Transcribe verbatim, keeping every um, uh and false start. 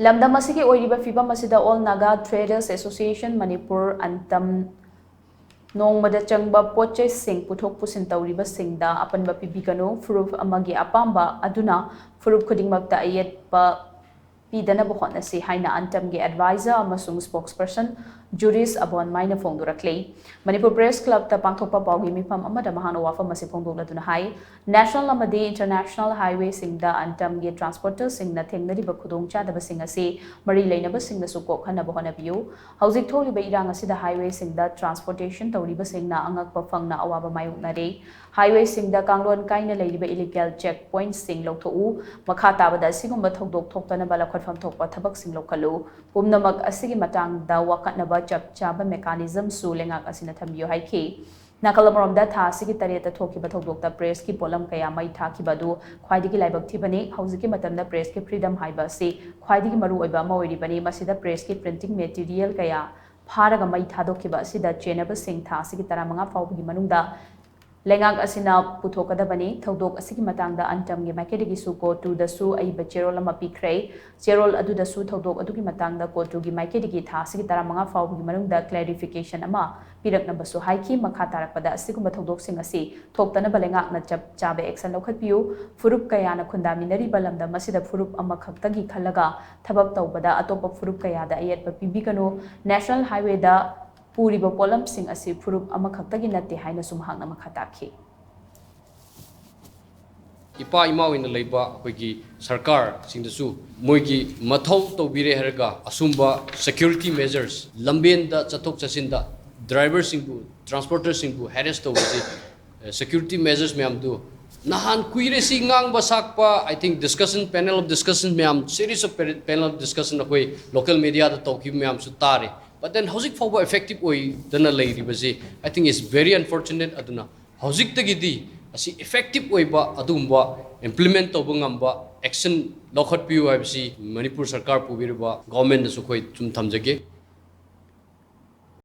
ꯂꯝꯗꯝ ꯑꯁꯤꯒꯤ ꯑꯣꯏꯔꯤꯕ ꯐꯤꯕꯝ ꯑꯁꯤꯗ All Naga Traders Association Manipur, ꯑꯟꯇꯝ, ꯅꯣꯡꯃꯗ ꯆꯪꯕ ꯄꯣꯠ ꯆꯩꯁꯤꯡ ꯄꯨꯊꯣꯛ ꯄꯨꯁꯤꯟ ꯇꯧꯔꯤꯕꯁꯤꯡꯗ ꯑꯄꯟꯕ ꯄꯤꯕꯤꯒꯅꯨ, ꯐꯨꯔꯨꯞ ꯑꯃꯒꯤ ꯑꯄꯥꯝꯕ ꯑꯗꯨꯅ ꯐꯨꯔꯨꯞ ꯈꯨꯗꯤꯡꯃꯛꯇ ꯑꯌꯦꯠꯄ ꯄꯤꯗꯅꯕ ꯍꯣꯠꯅꯁꯤ ꯍꯥꯏꯅ ꯑꯟꯇꯝꯒꯤ advisor ꯑꯃꯁꯨꯡ spokesperson Juris Abonmai ꯅ ꯐꯣꯡꯗꯣꯔꯛꯂꯤ꯫ ꯃꯅꯤꯄꯨꯔ Press Club ꯇ ꯄꯥꯡꯊꯣꯛꯄ ꯄꯥꯎꯒꯤ ꯃꯤꯐꯝ ꯑꯃꯗ ꯃꯍꯥꯛꯅ ꯋꯥꯐꯝ ꯑꯁꯤ ꯐꯣꯡꯗꯣꯛꯂꯗꯨꯅ ꯍꯥꯏ, National ꯑꯃꯗꯤ International Highway ꯁꯤꯡꯗ ꯑꯟꯇꯝꯒꯤ transporter ꯁꯤꯡꯅ ꯊꯦꯡꯅꯔꯤꯕ ꯈꯨꯗꯣꯡꯆꯥꯗꯕꯁꯤꯡ ꯑꯁꯤ ꯃꯔꯤ ꯂꯩꯅꯕꯁꯤꯡꯅꯁꯨ ꯀꯣꯛꯍꯟꯅꯕ ꯍꯣꯠꯅꯕꯤꯌꯨ꯫ ꯍꯧꯖꯤꯛ ꯊꯣꯛꯂꯤꯕ ꯏꯔꯥꯡ ꯑꯁꯤꯗ highway ꯁꯤꯡꯗ transportation ꯇꯧꯔꯤꯕꯁꯤꯡꯅ ꯑꯉꯛꯄ ꯐꯪꯅ ꯑꯋꯥꯕ ꯃꯥꯌꯣꯛꯅꯔꯦ꯫ Highway ꯁꯤꯡꯗ ꯀꯥꯡꯂꯣꯟ ꯀꯥꯏꯅ ꯂꯩꯔꯤꯕ illegal check point ꯁꯤꯡ ꯂꯧꯊꯣꯛꯎ꯫ ꯃꯈꯥ ꯇꯥꯕꯗ ꯑꯁꯤꯒꯨꯝꯕ ꯊꯧꯗꯣꯛ ꯊꯣꯛꯇꯅꯕ ꯂꯧꯈꯠꯐꯝ ꯊꯣꯛꯄ ꯊꯕꯛꯁꯤꯡ ꯂꯧꯈꯠꯂꯨ꯫ ꯄꯨꯝꯅꯃꯛ ꯑꯁꯤꯒꯤ ꯃꯇꯥꯡꯗ ꯋꯥꯀꯠꯅꯕ ꯆꯞ ꯆꯥꯕ mechanism ꯁꯨ ꯂꯩꯉꯥꯛ ꯑꯁꯤꯅ ꯊꯝꯕꯤꯌꯨ ꯍꯥꯏꯈꯤ꯫ ꯅꯥꯀꯜ ꯑꯃꯔꯣꯝꯗ, ꯊꯥ ꯑꯁꯤꯒꯤ ꯇꯔꯦꯠꯇ ꯊꯣꯛꯈꯤꯕ ꯊꯧꯗꯣꯛꯇ press ꯀꯤ ꯄꯣꯠꯂꯝ ꯀꯌꯥ ꯃꯩ ꯊꯥꯈꯤꯕ ꯑꯗꯨ ꯈ꯭ꯋꯥꯏꯗꯒꯤ ꯂꯥꯏꯕꯛ ꯊꯤꯕꯅꯤ꯫ ꯍꯧꯖꯤꯛꯀꯤ ꯃꯇꯝꯗ press ꯀꯤ freedom ꯍꯥꯏꯕ ꯑꯁꯤ ꯈ꯭ꯋꯥꯏꯗꯒꯤ ꯃꯔꯨꯑꯣꯏꯕ ꯑꯃ ꯑꯣꯏꯔꯤꯕꯅꯤ꯫ ꯃꯁꯤꯗ press ꯀꯤ printing material ꯀꯌꯥ ꯐꯥꯔꯒ ꯃꯩ ꯊꯥꯗꯣꯛꯈꯤꯕ ꯑꯁꯤꯗ ꯆꯦꯟꯅꯕꯁꯤꯡ ꯊꯥ ꯑꯁꯤꯒꯤ ꯇꯔꯥꯃꯉꯥ ꯐꯥꯎꯕꯒꯤ ꯃꯅꯨꯡꯗ ꯂꯩꯉꯥꯛ ꯑꯁꯤꯅ ꯄꯨꯊꯣꯛꯀꯗꯕꯅꯤ꯫ ꯊꯧꯗꯣꯛ ꯑꯁꯤꯒꯤ ꯃꯇꯥꯡꯗ ꯑꯟꯇꯝꯒꯤ ꯃꯥꯏꯀꯩꯗꯒꯤꯁꯨ ꯀꯣꯇꯨꯗꯁꯨ ꯑꯏꯕ ꯆꯦꯔꯣꯜ ꯑꯃ ꯄꯤꯈ꯭ꯔꯦ꯫ ꯆꯦꯔꯣꯜ ꯑꯗꯨꯗꯁꯨ ꯊꯧꯗꯣꯛ ꯑꯗꯨꯒꯤ ꯃꯇꯥꯡꯗ ꯀꯣꯇꯨꯒꯤ ꯃꯥꯏꯀꯩꯗꯒꯤ ꯊꯥ ꯑꯁꯤꯒꯤ ꯇꯔꯥꯃꯉꯥ ꯐꯥꯎꯕꯒꯤ ꯃꯅꯨꯡꯗ clarification ꯑꯃ ꯄꯤꯔꯛꯅꯕꯁꯨ ꯍꯥꯏꯈꯤ꯫ ꯃꯈꯥ ꯇꯥꯔꯛꯄꯗ ꯑꯁꯤꯒꯨꯝꯕ ꯊꯧꯗꯣꯛꯁꯤꯡ ꯑꯁꯤ ꯊꯣꯛꯇꯅꯕ ꯂꯩꯉꯥꯛꯅ ꯆꯞ ꯆꯥꯕ action ꯂꯧꯈꯠꯄꯤꯌꯨ꯫ ꯐꯨꯔꯨꯞ ꯀꯌꯥꯅ ꯈꯨꯟꯗꯥꯃꯤꯟꯅꯔꯤꯕ ꯂꯝꯗꯝ ꯑꯁꯤꯗ ꯐꯨꯔꯨꯞ ꯑꯃꯈꯛꯇꯒꯤ ꯈꯜꯂꯒ ꯊꯕꯛ ꯇꯧꯕꯗ ꯑꯇꯣꯞꯄ ꯐꯨꯔꯨꯞ ꯀꯌꯥꯗ ꯑꯌꯦꯠꯄ ꯄꯤꯕꯤꯒꯅꯨ꯫ National Highway ꯗ ꯄꯨꯔꯤꯕ ꯄꯣꯠꯂꯝꯁꯤꯡ ꯑꯁꯤ ꯐꯨꯔꯨꯞ ꯑꯃꯈꯛꯇꯒꯤ ꯅꯠꯇꯦ ꯍꯥꯏꯅꯁꯨ ꯃꯍꯥꯛꯅ ꯃꯈꯥ ꯇꯥꯈꯤ꯫ ꯏꯄꯥ ꯏꯃꯥ ꯑꯣꯏꯅ ꯂꯩꯕ ꯑꯩꯈꯣꯏꯒꯤ ꯁꯔꯀꯥꯔꯁꯤꯡꯗꯁꯨ ꯃꯣꯏꯒꯤ ꯃꯊꯧ ꯇꯧꯕꯤꯔꯦ ꯍꯥꯏꯔꯒ ꯑꯁꯨꯝꯕ security measures, ꯂꯝꯕꯦꯟꯗ ꯆꯠꯊꯣꯛ ꯆꯠꯁꯤꯟꯗ driver ꯁꯤꯡꯕꯨ, transporter ꯁꯤꯡꯕꯨ harass ꯇꯧꯕꯁꯤ, security measures ꯃꯌꯥꯝꯗꯨ ꯅꯍꯥꯟ ꯀꯨꯏꯔꯦ ꯁꯤ ꯉꯥꯡꯕ ꯁꯥꯛꯄ, I think discussion, panel of discussion ꯃꯌꯥꯝ, series of panel of discussion ꯑꯩꯈꯣꯏ local media ꯗ ꯇꯧꯈꯤꯕ ꯃꯌꯥꯝꯁꯨ ꯇꯥꯔꯦ꯫ But then ꯍꯧꯖꯤꯛ ꯐꯥꯎꯕ effective ꯑꯣꯏꯗꯅ ꯂꯩꯔꯤꯕꯁꯤ, I think, is very unfortunate꯫ ꯑꯗꯨꯅ ꯍꯧꯖꯤꯛꯇꯒꯤꯗꯤ ꯑꯁꯤ effective ꯑꯣꯏꯕ ꯑꯗꯨꯒꯨꯝꯕ implement ꯇꯧꯕ ꯉꯝꯕ action ꯂꯧꯈꯠꯄꯤꯌꯨ ꯍꯥꯏꯕꯁꯤ ꯃꯅꯤꯄꯨꯔ ꯁꯔꯀꯥꯔ ꯄꯨꯕꯤꯔꯤꯕ government ꯅꯁꯨ ꯑꯩꯈꯣꯏ ꯁꯨꯝ ꯊꯝꯖꯒꯦ꯫